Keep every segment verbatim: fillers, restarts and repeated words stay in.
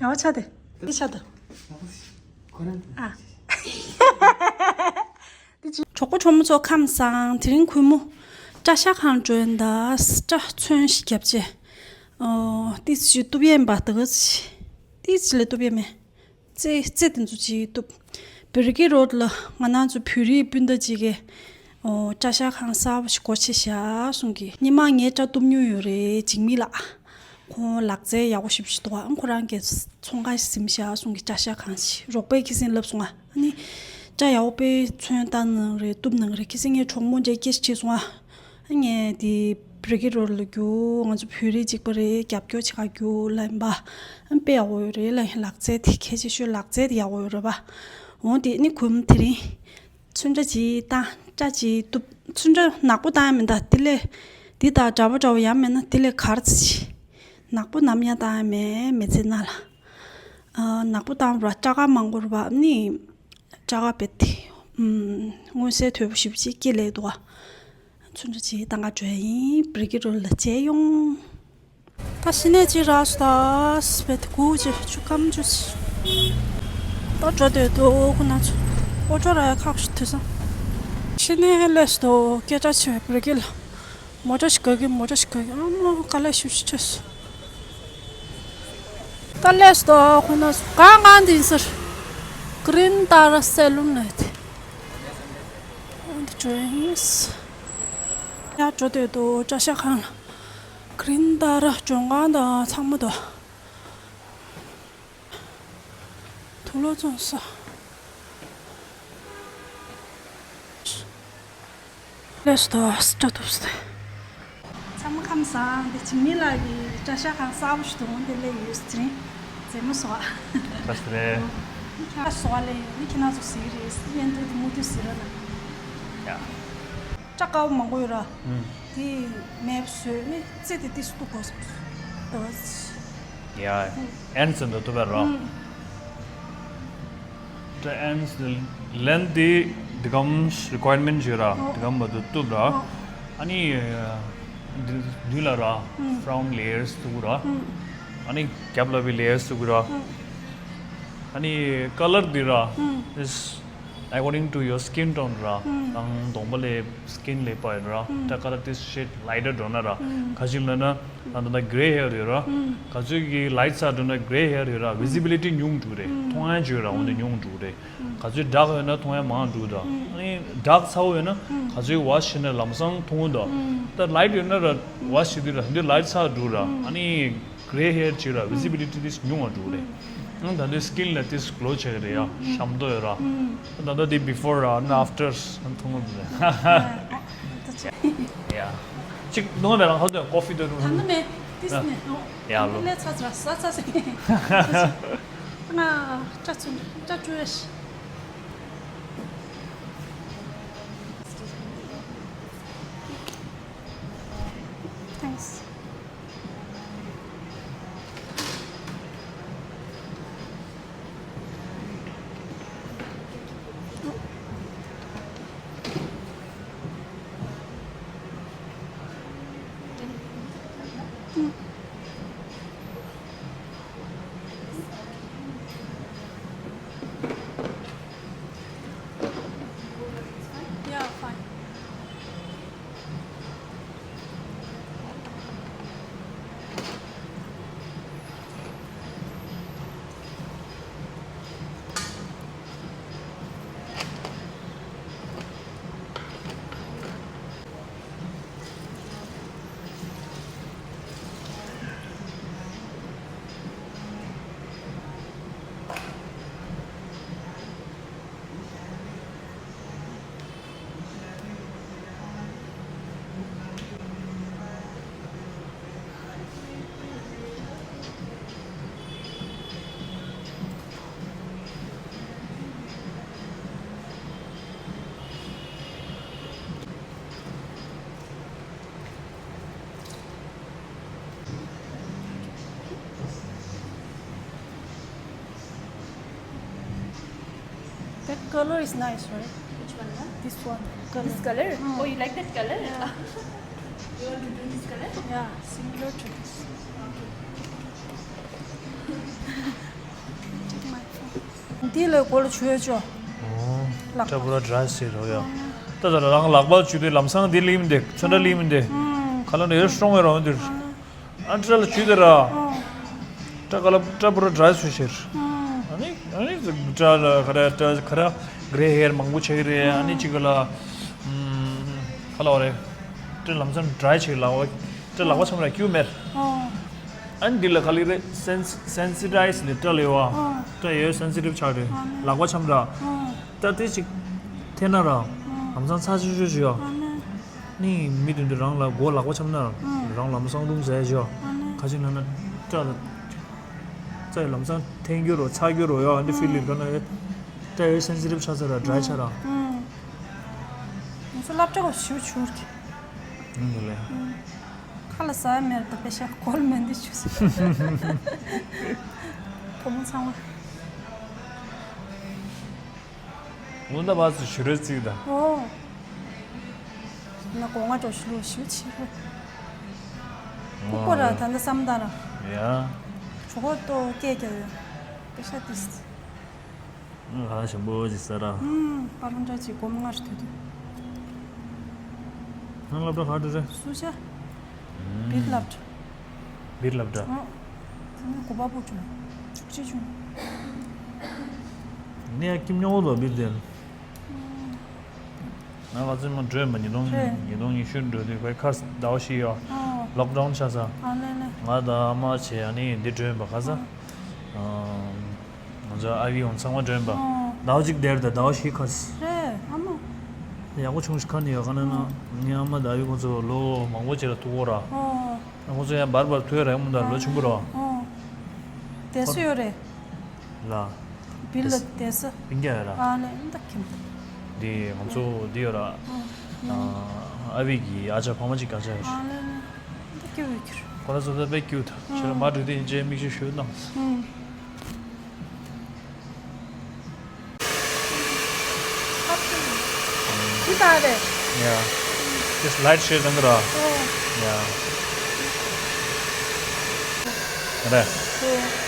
ཡ་བ་ཆ་དེ། འདི་ཆ་དེ། ཨ། གྲོགས་པོ་གྲོགས་མོ་ཚོ་ཁམས་བཟང་། དེ་རིང་གུས་མོ་བཀྲ་ཤིས་ཁང་འགྲོ་ཡིན་ད། སི་ཏྲ་ཚོན་ཞིག་བརྒྱབ་བྱས། ཨོ། ཏིས་ཞིག་གཏུབ་ཡས་ཡིན་པ་ད་ག་ཅི། ཏིས་ཞིག་ལས་གཏུབ་ཡས་མེད། རྩེ་རྩེ་དེ་ཚོ་ཅིག་གཏུབ། བེར་ཀི་རོཌ་ལ་ང་རང་ཚོ་བོད་རིགས་སྤུན་ཟླ་ཅིག་གིས། ཨོ། བཀྲ་ཤིས་ཁང་གསར་པ་ཞིག་སྒོ་ཕྱེ་བཞག་གསུང་གི། སྔོན་མ་ངས་སྐྲ་གཏུབ་མྱོང་ཡོད་རེད། འཇིགས་མེད་ལགས། ཁོང་ལག་རྩལ་ཡག་པོ་ཞེ་པོ་ཞིག་འདུག་ཨ། ཁོ་རང་གིས་ཚོང་ཁང་ཞིག་ཟིན་བཞག་གསུང་གི། བཀྲ་ཤིས་ཁང་ཞིག་རོགས་པས་ཁ་སང་ལབ་སོང་ཨ། ཨ་ནི་སྐྲ་ཡག་པོ་དཔེ་ཚོན་བཏང་གནང་རེད། གཏུབ་གནང་རེད། ཁ་སང་ངའི་གྲོགས་མོ་འདྲ་སྐད་ཆ་དྲིས་སོང་ཨ། ཨ། ངས་དེ་བེར་ཀི་རོཌ་ལ་རྒྱུགས། ང་ཚོ་བོད་རིགས་གཅིག་པ་རེད། རྒྱབ་སྐྱོར་བྱེད་ག་རྒྱུགས་ལབ་ཡིན་པ། ཨ། དཔེ་ཡག་པོ་ཡོད་རེད་ལབ་ཡིན། ལག་རྩལ་དེ་གལ་ཆེ་ཤོས་ལག་རྩལ་དེ་ཡག་པོ་ཡོད་རེད་པ། འོ་དེ་ནི་གུས་མོ་དེ་རིང་ཚོན་ཁྲ་ཅིག་བཏང་། སྐྲ་ཅིག་གཏུབ། ཚོན་ཁྲ་ནག་པོ་བཏང་ཡ་མིན་ད། དེ་ལས་འདི་དང་འདྲ་པོ་འདྲ་པོ་ཡང་མེད་ན་དེ་ལས་ག་རེ་ཅིག་ནག་པོ་ནམ་ཡང་བཏང་ཡ་མེད། མི་ཚེ་ནང་ལ། ཨ། ནག་པོ་བཏང་ར་སྐྲ་དཀར་མང་པོ་ར་བབས་ནི། སྐྲ་དཀར་བེད་དེ། ཨུམ། མངོན་གསལ་དོད་པོ་ཞེ་པོ་ཅིག་སྐྱེ་ལེ་འདུག་ཨ། ཚོན་ཁྲ་ཅིག་བཏང་ག་འགྲོ་ཡ་ཡིན། བེར་ཀི་རོཌ་ལ་མཇལ་ཡོང་། ད་ཕྱི་ནས་ཅིག་རག་སོང་ད། སྦེ་དེ་སྒུག་ཅིག་ཆུ་སྐམ་ཆུ་ཅིག་ད་འགྲོ་འདོད་འདུག་ཁོ་ན་ཚོ། ཨོ་ཊོ་རག་ཡ་ཁག་པོ་ཞིག་འདུག་བསམ། ཕྱི་ནས་སླེབས་སོང་ད། སྐད་གྲགས་ཆེ་བའི་བེར་ཀི་ལ། མོ་ཊ་ཞིག་ག་གི། མོ་ཊ་ཞིག་ག་གི། ཨ་མ་དཀའ་ལས་ཞེ་པོ་ཞིག་སྤྲད་སོང་། ད་སླེབས་སོང་ད། ཁོ་ན་ཚོ་གང་གང་འདི་ཟེར། ཀྲིན་ཏཱ་ར་སེ་ལུན་ལབ་དེ། འོ་འདི་འགྲོ་ཡིན། ཡ་འགྲོ་འདོད་འདུག་བཀྲ་ཤིས་ཁང་ལ། ཀྲིན་ཏཱ་ར་མགྲོན་ཁང་དང་ཚང་མ་འདུག་དུག་ལོག་བཙོང་ས། སླེབས་སོང་ད། སྐྲ་གཏུབ་ས་དེ། ཚང་མ་ཁམས་བཟང་། འདི་འཇིགས་མེད་ལགས་ཀྱི་བཀྲ་ཤིས་ཁང་གསར་པ་ཞིག་འདུག་འདི་སླེབས་ཡོད་ཟེར། མཛེས་མ་བཟོ་བ། ཁ་སི་རེད། ཁྱེད་རང་བཟོ་བ་ལས་ཡོད། ཁྱེད་རང་ཚོ་ཟེར་གི་རེད། ཡན་དུ་དེ་མུ་མཐུད་ཟེར་ར་ན། ཡ། སྐྲ་དཀར་པོ་མང་པོ་ཡོད་ར། ཨུམ། དེ་མེད་པ་བཟོས་ནས་རྩེ་དེ་ཏིས་གཏུབ་དགོས་ཟེར། ཡ། ཨུམ། ཨེན་ཟེར་འདུག་གཏུབ་པ་ར། ཨུམ། ད་ཨེན་ལེན་དེ་འདི་གམ་རི་ཀོ་ཡར་མེན་ཊི་བྱོས་ར། འདི་གམ་བར་དུ་གཏུབ་ར། ཨ་ནི་འདི་མདུན་ལ་ར་ཧྥ་རོན་ཊི་ལེ་ཡར་བཙུགས་ར། ཨ་ནི་རྒྱབ་ལ་བི་ལེ་ཡར་བཙུགས་ར། ཨ་ནི་ཀ་ལར་འདི་ར། Is according to your skin tone ར། དང་གདོང་པ་ལས་སི་ཀིན་ལས་པ་ཡིན་ར། ད་ཀ་ལར་དེ་ཤེད་ལའི་ཊར་འགྲོ་ན་ར། ག་ཅི་ལབ་ན། ད་ལྟ་གྷི་རེ་ཧེར་ཡོད་ར། ག་ཚོད་ཀྱི་ལའིཊ་ས་འགྲོ་ན་གྷི་རེ་ཧེར་ཡོད་ར། ཝི་ཟི་བི་ལི་ཊི་ཉུང་འགྲོ་རེད། མཐོང་ཡ་ཅིག་ཡོད་ར། འོན་ཏེ་ཉུང་འགྲོ་རེད། ག་ཚོད་ཌརྐ་ཡོད་ན་མཐོང་ཡ་མང་འགྲོ་ད། ཨ་ནི་ཌརྐ་ཚ་པོ་ཡོད་ན་ག་ཚོད་ཝོཤ་བྱས་ན་ལམ་སང་མཐོང་ད། ད་ལའིཊ་ཡོད་ན་ར་ཝོཤ་བྱེད་དུས་ར་འདི་ལའིཊ་ས་འགྲོ་ར། ཨ་ནི་གྷི་རེ་ཧེར་ཅིག་ར། ཝི་ཟི་བི་ལི་ཊི་དེ་ཉུང་བ་འགྲོ་རེད། ཨང་ད་འདི་སི་ཀིན་ལ་དེ་གློ་ཆགས་རེད་ཡ། ཤམ་ཐོག་ཡོད་ར། ད་ལྟ་དེ་བི་ཕོར་ར། ཨ་ནི་ཨབ་ཊར་མཐོང་གི་རེད། ཡ། གཅིག་ནོར་བ་རང་ཧ་ཏོ་ཀོ་ཕི་ཏོ་རུ། ད་ནི་མེད། ཏིས་ནི་ནོ། ཡ་ལོ། ལས་ཚ་ཚ་ས་ཚ་ཟེར། ང་སྐྲ་ཚོན་སྐྲ་བཅུ་ཡ་ཤི། Thanks. Yeah, fine. That color is nice, right? Which one, ma'am? This one. Color. This color? Mm. Oh, you like that color? Yeah. You want to do this color? Yeah, similar to this. Okay. དེ་ལས་གོ་ལ་ཆུ་ཡོད་ཅོ། ལག་པ་ཊ་པུ་ར་ཌི་རའི་ཟེར་རོ་ཡ། ད་ད་རང་ལག་པ་ཆུ་དེ་ལམ་སང་དེ་ལིམ་དེ་ཚོན་ཁྲ་ལིམ་དེ། ཁ་ལ་ནས་ཡོད་སྲོང་བའི་རོ་འདིར། ཨ་ཊ་ལ་ཆུ་དེ་ར། ཊ་ག་ལ་ཊ་པུ་ར་ཌི་རའི་སུ་ཤེར། ཨ་ནི་ཨ་ནི་ཊ་ལ་ཁ་ར་ཊ་ཁ་ར་གྷེ་རེ་ཧེར་མང་པོ་ཆགས་ཀྱི་རེད། ཨ་ནི་ཅིག་ག་ལ་ཁ་ལ་བ་རེད། ཊ་ལམ་སང་ཌི་རའི་ཆགས་ལ་བ་ཊ་ལག་པ་ཆམ་ར་ཀྱུ་མེར། ཨ་ནི་འདི་ལ་ག་ལི་རེད། སེན་སེན་སི་ཊའི་ཛི་ལི་ཊ་ལེ་བ། ཊ་ཡོད་སེན་སི་ཊིབ་ཆགས་རེད། ལག་པ་ཆམ་ར། ད་དེ་ཅིག་འཐེན་ན་ར། ལམ་སང་ཚ་ཆུ་ཆུ་ཆུ་ཡ། ནི་མི་དུན་དུ་རང་ལ་མགོ་ལག་པ་ཆམ་ན། རང་ལམ་སང་རུང་ཟེར་ཞོ། ཁ་ཅིག་ན་ན་སྐྲ་ལ། རྩ་ཡི་ལམ་སང་འཐེན་རྒྱུ་རོ་ཚ་རྒྱུ་རོ་ཡ་འདི་ཕི་ལིར་ག་ན་ཡོད། སྐྲ་ཡོད་སེན་སི་ཊིབ་ཆགས་ཚར་ར་ཌི་རའི་ཆགས་ར། ང་ཚོ་སློབ་གྲྭ་གོ་ཞུ་ཆུར་གི། ཁ་ལ་ཟ་མེར་ད་པེ་ཤ་གོལ་མེན་འདི་ཆུ་ས། བུ་མོ་ཚང་མ། ལུང་ད་བ་ཚོ་ཞུ་རེ་རྩིས་ད། ཨོ། ན་གོ་ང་འགྲོ་ཞུ་ལུ་ཞུ་ཆི་རུ། ཁུ་པོ་ར་ད་ནི་བསམ་ད་ར། ཡ། གྲོགས་ཏོ་སྐད་རྒྱག་ཡོད། པེ་ཤ་ཏིས། ང་ཧ་ཞིམ་པོ་ཅིག་ཟ་ར། ཨུམ། པ་རུང་འདྲ་ཅིག་སྒོམ་ངར་དུ་དུ། ང་སློབ་གྲྭ་ག་འགྲོ་རེད། སུ་ཤ། བིར་སློབ་གྲྭ། བིར་སློབ་གྲྭ། ཨོ། ད་ནི་གོ་པ་པོ་བྱུང་། བཅུ་གཅིག་བྱུང་། ནས་ཀིམ་ཉོ་བོ་བིར་དེན། ང་ག་ཚོད་མ་འགྲོས་མ་ཉིས་སྟོང་རེད། ཉིས་སྟོང་ཉི་ཤུ་འགྲོ་དུས་ཁོའི་ཁར་ཟླ་བ་བཞི་ཡོད། ཨོ། ལོག་ཌའུན་ཆགས་ས། ཨ་ལེ་ལེ། ང་དང་ཨ་མ་བྱས་ཨ་ནི་འདི་འགྲོས་པ་ག་ས། ཨོ། ང་ཚོ་ཨ་བི་ཡོང་ཚང་མ་འགྲོས་པ། ཨོ། ཟླ་བ་གཅིག་དེར་དང་ཟླ་བ་བཞི་ཁར། རེད་ཨ་མ། ཡག་པོ་བྱུང་ཞིག་ཁ་ནས་ཡོད་ཁ་ན་ན་ངའི་ཨ་མ་དང་ཨ་བི་ཁོང་ཚོ་ལོ་མང་པོ་བྱས་ལ་ཐུག་གོ་ར། ཨོ། ཁོང་ཚོ་ཡང་བར་བར་ཐུག་ཡོད་ར་ཡང་མོ་དང་ལོ་ཆུང་པོ་ར། ཨོ། དེ་སུ་ཡོད་རེད། ལ། བིལ་ལ་དེ་ས། བིང་རྒྱ་ཡོད་ར། ཨ་ལེ་འདི་ཁྱིམ། འདི་ང་ཚོ་འདི་ཡོད་ར། ཨ་བི་གི་ཨ་ཅག་ཕ་མ་གཅིག་ག་ཅག་ཡོད་ར། ཨ་ལེ་ལེ། འདི་སྐྱིད་པོ་ཁྱེར། ཁོ་ར་ཚོ་ད་དཔེ་སྐྱིད་ད་ཁྱེད་ར་མ་འགྲོ་དུས་ཡིན་ཅེས་མིག་ཆུ་ཞུ་གནང་། འདི་ལྟར་རེད། ཡ། Just light shade དང་གི་ར། ཨོ། ཡ། རེད། ཨོ།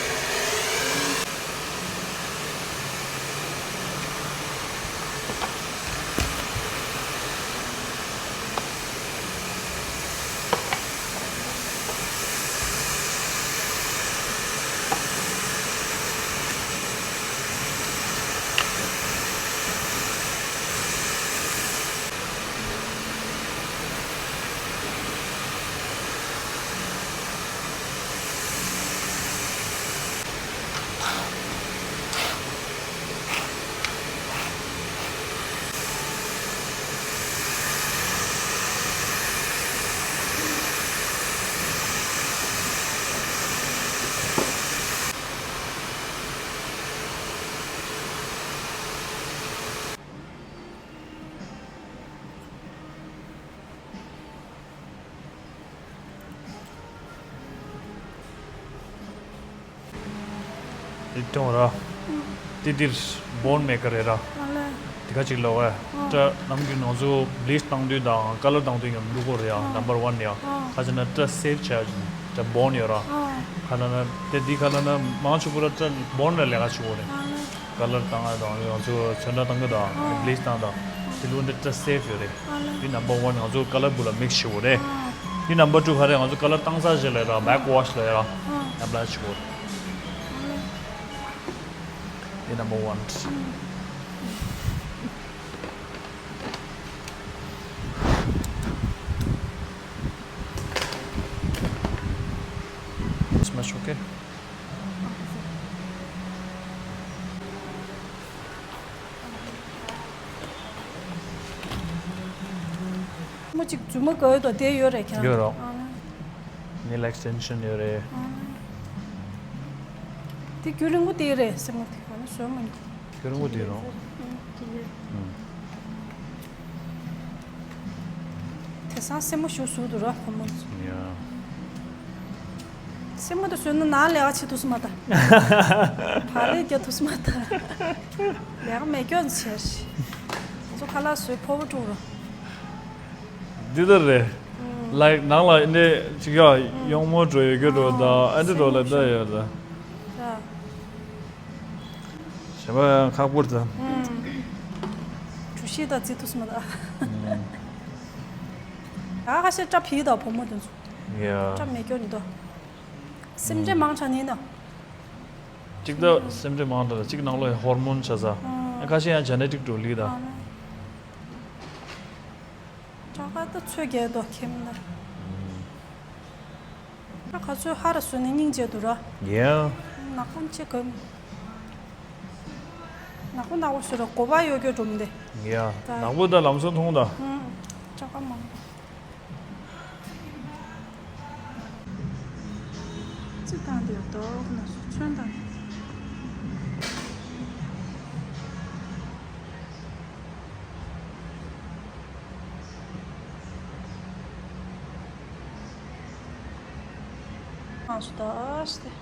འདི་སྟོང་ར། འདི་འདིར་བོན་མེ་ཀར་རེད་ར། ཨ་ལེ། འདི་ག་ཅིག་ལོ་བས། ཨ། སྐྲ་ནམ་རྒྱུན་ང་ཚོ་བི་ལིཆ་བཏང་དུས་དང་ཀ་ལར་བཏང་དུས་ཡང་བླུག་གོ་རེད་ཡ། ཨ། ནམ་བར་ཝན་ཡ། ཨ། ཁ་ཅིག་ན་སྐྲ་སེབ་བྱ་ཡ་ཅིག་སྐྲ་བོན་ཡོད་ར། ཨ། ཁ་ལ་ན་དེ་འདི་ཁ་ལ་ན་མང་ཆེ་བོ་ར་སྐྲ་བོན་ལ་ལས་ཀ་བྱེད་གོ་རེད། ཨ་ལེ། ཀ་ལར་བཏང་ཡ་དང་ང་ཚོ་ཚོན་ཁྲ་བཏང་གི་དང་བི་ལིཆ་བཏང་དང་དེ་ལུགས་འདི་སྐྲ་སེབ་ཡོད་རེད། འདི་ནམ་བར་ཝན་ང་ཚོ་ཀ་ལར་བུ་ལ་མིག་སི་བྱེད་དགོས་རེད། འདི་ནམ་བར་ཊུ་ག་རེ་ང་ཚོ་ཀ་ལར་བཏང་ཚར་རྗེས་ལ་ར་བེག་ཝོཤ་ལ་ར་ཨེབ་ལའི་བྱེད་དགོས་རེད། འདི་ནམ་བར་ཝན། This much okay? མོ་གཅིག་མཛུབ་མོ་ག་ཡོད་དོ་དེ་ཡོད་རེད་ཁྱེད་རང་། ཡོད་རོགས། ཨ་ནི། Nail extension ཡོད་རེད། ཨ་ནི། དེ་རྒྱུན་རིང་པོ་དེ་རེད་སེམས་མོ་དེ་ག་ནི་བཟོས་མ་འགྱུར། རྒྱུན་རིང་པོ་དེ་རོགས། ཨ་ནི། དེ་སང་སེམས་མོ་ཞུ་ཟུག་ཏུ་ར་ཕོ་མོ། ཡ། སེམས་མོ་དེ་བཟོས་ན་ནང་ལས་ཀ་བྱེད་ཐུབ་སུ་མ་ད། བག་ལེབ་རྒྱག་ཐུབ་སུ་མ་ད། ལས་ཀ་མེད་སྐྱོན་བྱས་ཤི། ང་ཚོ་ཁ་ལག་བཟོས་ཕོ་བོ་དཀྲུག་རོ། འདི་ལྟར་རེད། ལའིག་ནང་ལ་འདི་ཅིག་ཡ་ཡོང་མོ་འགྲོ་ཡོད་རྒྱུ་འགྲོ་ད་ཨ་འདི་འགྲོ་ལ་ད་ཡོད་ད། བྱས་པ་ཡང་ཁག་པོ་རེད་ད། གྲུ་བཞི་དང་རྩིས་ཐུབ་སོང་མ་ད། ཨ་ཁ་ཤས་སྐྲ་ཕིག་དང་བུ་མོ་དེ་ཚོ། ཡ། སྐྲ་མེད་སྐྱོ་ནི་ད། སེམས་ཁྲལ་མང་དྲགས་ནི་ན། གཅིག་ད་སེམས་ཁྲལ་མང་དྲགས་ལ་གཅིག་ནང་ལོགས་ཡང་ཧོར་མོན་ཆགས་ས། ཨ་ཁ་ཤས་ཡང་ཇེ་ནེ་ཊིག་འགྲོ་ལི་ད། སྐྲ་དཀར་ད་ཚོད་རྒྱས་དོ་ཁྱིམ་ན། ཨ་ག་ཚོད་ཧ་ར་སོ་ནི་སྙིང་རྗེ་དུ་ར། ཡ། ནག་པོ་ཅི་གམ། ནག་པོ་ནག་པོ་སོ་ར་གོ་བ་ཡོད་རྒྱུ་འགྲོ་མི་འདི། ཡ། ད་ནག་པོ་ད་ལམ་སང་མཐོང་ད། ཨུམ། སྐྲ་དཀར་མང་པོ། ཅི་བཏང་དེ་རྡོག་ན་སུ་ཚོན་བཏང་། ཨ་སྟོས་ཏེ།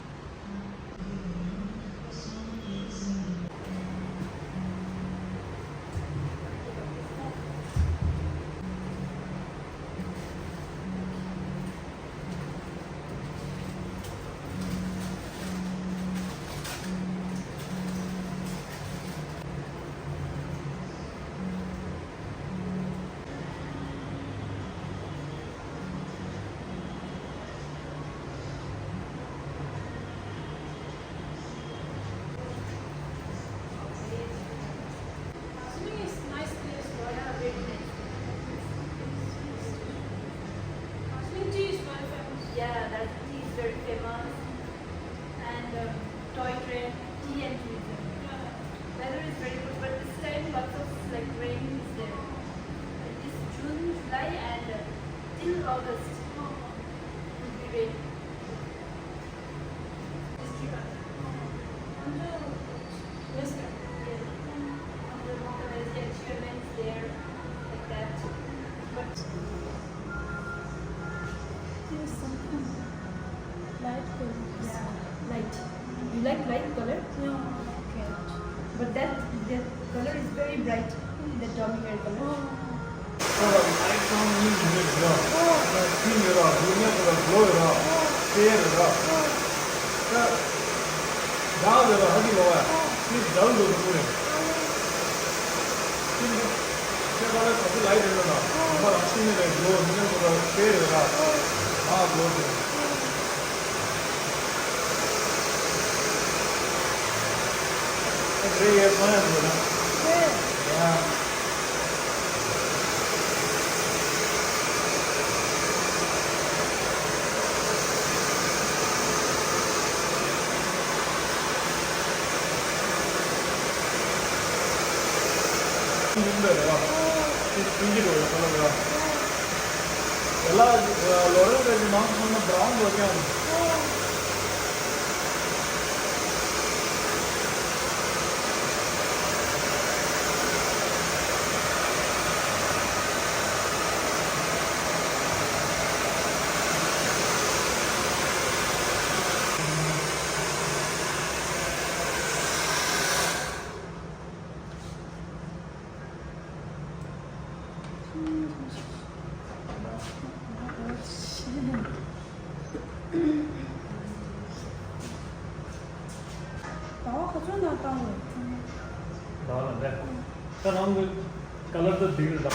Swimming is nice place, Royal Red Lake. Swimming tea is very famous. Yeah, that tea is very famous. And um, toy train, tea and tourism. Weather is very good, but this time lots of like rain is there. Like this June, July, and uh, till August will be rain. Yes, ma'am. Yes. There is something light color. Yeah, light. You like light color? Yeah, okay. But that, that color is very bright. The dominant color. ཁོ་ལ་ལའིཊ་ཚང་མ་མིག་ཡིན་མིན་རེད། ཨོ། ཨ་ནི་ཁྲིམས་ཡོད་ར། རྒྱུ་མེད་ཁོ་ལ་གློ་ཡོད་ར། ཨོ། གསེར་ཡོད་ར། ཨོ། ད་འདག་ཡོད་ར། ཧ་གི་ལོ་ཡ། ཨོ། ཁྱི་འདག་ལོ་ཡོད་རེད། ཁྱི་འདི་ཁྱེད་ཁ་ལ་ག་ཚོད་ལའིཊ་ཡོད་ར། ཨོ། ང་ལ་ཁྲིམས་ཡོད་རེད། གློ་ཡོད་མིན་ཁོ་ལ་གསེར་ཡོད་ར། ཨོ། ཨ་གློ་དེ། ཨོ། རེད་ཡ། ཚོང་ཡ་འགྲོ་ན། རེད། ཡ། ཡིན་པས་རེད་བ། དེ་ཆུང་གི་རེད་བ། ཁ་ལག་རེད་བ། དེ་ལ་ལོ་རེ་རེ་གི་ནང་ཚང་མ་བྷ་རའུན་ལོ་ཀྱང་། ཟླ་བ་ག་ཚོད་ནང་བཏང་བས། ཟླ་བ་ལ་འདས། ད་རང་གི་ཀ་ལར་དུ་འདིག་རེད་ད།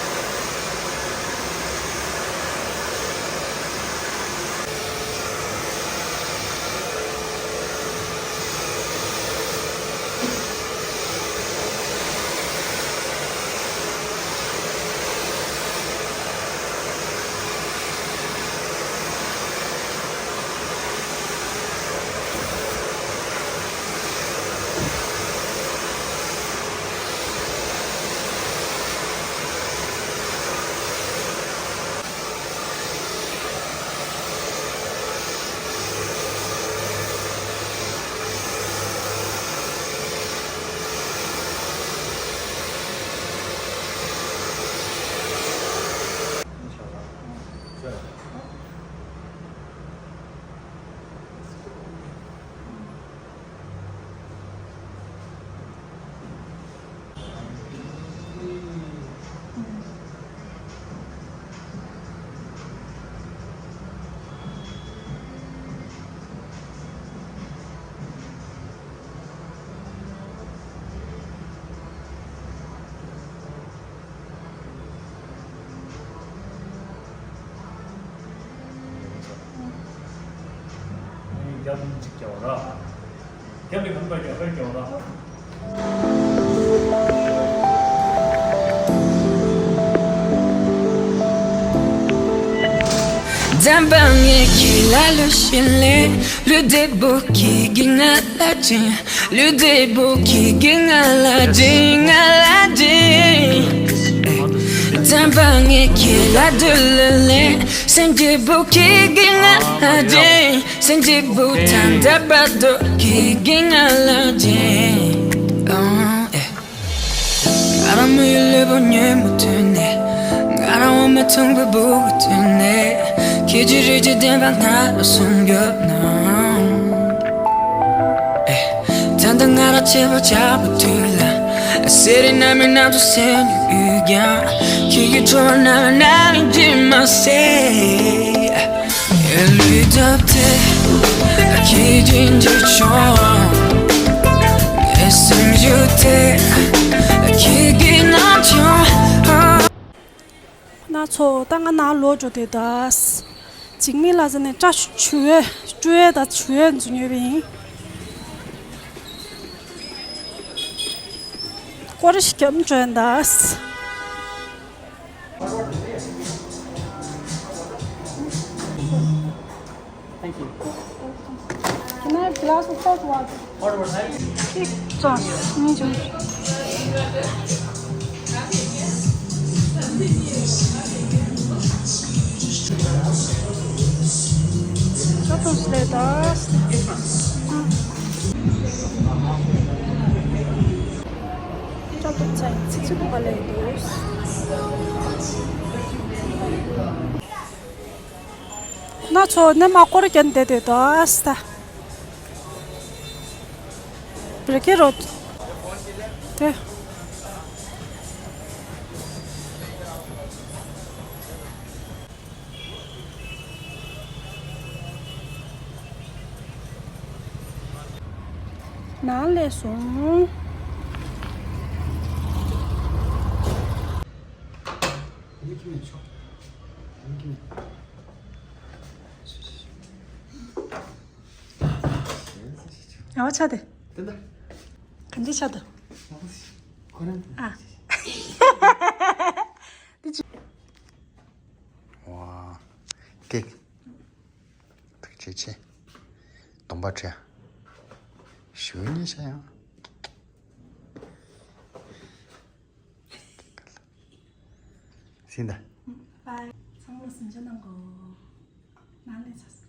རྒྱབ་གཅིག་རྒྱག་ར། རྒྱབ་ནས་གང་པ་རྒྱག་པ་རྒྱག་ར། འཛམ་བུ་གླིང་གི་ལ་ལུ་ཞིག་ལས་ལུས་བདེ་པོ་གི་གི་ང་ལ་ཅན། ལུས་བདེ་པོ་གི་གི་ང་ལ་ཅན། ང་ལ་ཅན། འཛམ་བུ་གླིང་གི་ལ་དུ་ལུ་ལས་སེམས་བདེ་པོ་གི་གི་ང་ལ་ཅན། སེམས་བདེ་པོ་ད་ལྟ་བར་དུ་གི་གི་ང་ལ་ཅན། ཨང་ཨེ། ང་རང་མི་ཡུལ་ལས་པོ་ཉོན་མོ་ཐོན་ནས། ང་རང་འོ་མ་ཐུང་པོ་བུ་གུ་ཐོན་ནས། ཁྱེད་ཀྱི་རིགས་ཀྱི་བདེན་པ་ང་ལ་གསུང་རྒྱུ་ན། ཨེ། ད་ལྟ་ང་རང་ཆེ་བ་ཆགས་པ་དུས་ལ། སེ་རི་ན་མི་ན་དུ་སེ་ཉུ་ཡུ་ཀྱང་། ཁྱེད་ཀྱི་ཁྲོ་བ་ན་མི་ན་མི་འཇིག་མ་སེ། ལུས་སྟོབས་དེ་ཁྱེད་ཀྱིས་འཇིག་བྱུང་། ངའི་སེམས་རྒྱུད་དེ་ཁྱེད་ཀྱིས་ནང་བྱུང་། ཁོ་ན་ཚོ་ད་ང་ནང་ལོག་འགྲོ་དེ་ད། འཇིགས་མེད་ལ་ཟེར་ནས་སྐྲ་བཅུ་བའི་སྤྲུལ་ཡས་དང་བཅུ་ཡས་འཛུལ་ཉོས་པ་ཡིན། སྐོར་ར་ཞིག་རྒྱབ་འགྲོ་ཡས་ད། Thank you. Can I have glass of hot water? Hot water, right? Six glass. Me too. What was that? ཅོག་ཙེ་ཚིག་ཚིག་པ་ལས་འདུག་ཁོ་ན་ཚོ་ནས་མ་སྐོར་རྒྱབ་བསྡད་དེ་འདུག་ཨ་སི་ད། བེར་ཀེ་རོ། དེ། ནང་ལས་སོང་། ཡང་ཆ་དེ། དེ་འདྲ། ག་འདྲ་ཆ་དེ། ཁོ་རང་། ཨ། དེ་ཅི། ཝ། ཀེག་ཐུགས་རྗེ་ཆེ། གདོང་པ་བཀྲ། ཞུ་ཉེ་ཆ་ཡང་། སིན་ད། པའི། ཚང་མ་ལ་གཟིམ་ཆ་གནང་གོ། ནང་ལས་ཚ།